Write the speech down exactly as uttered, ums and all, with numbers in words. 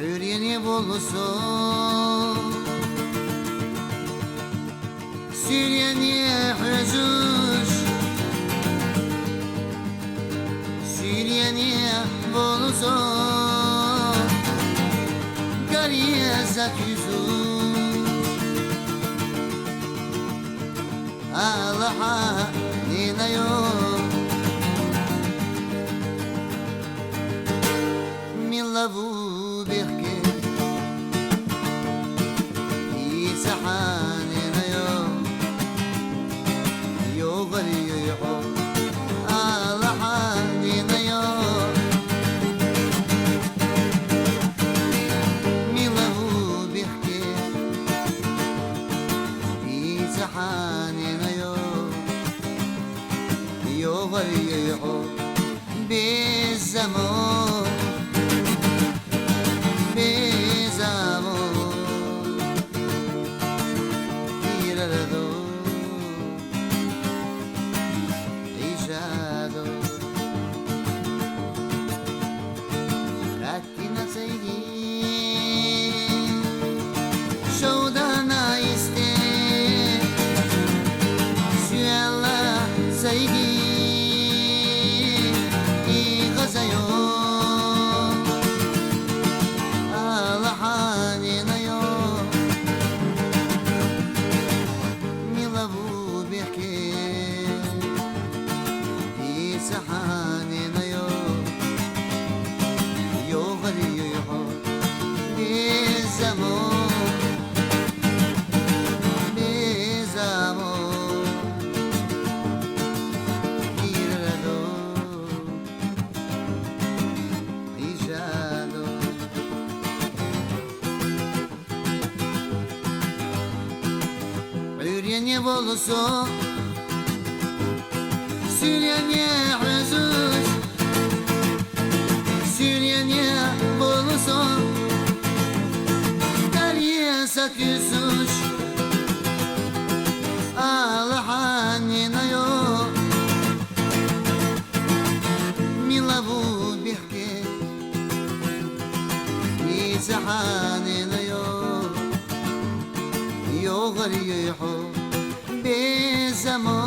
Üreni bolusu, süreni hüzüş, süreni bolusu, gariye zatüzüş. Alaha ninayo, milavu bihke, isaha ninayo, yo gari yo yo, alaha ninayo, milavu bihke, isaha ninayo, yo gari yo yo, bezamo, bezamo, irarado, ijado, katina seigi, şodana iste, süella seigi, igazayo, alaha ninayo, milavu bihke, isaha ninayo, yo gari yo yo, bezamo, bezamo, irarado, ijado. Üreni bolusu, süreni hüzüş, süreni bolusu, gariye zatüzüş. Alaha ninayo, milavu bihke, isaha ninayo, yo gari yo yo, bezamo,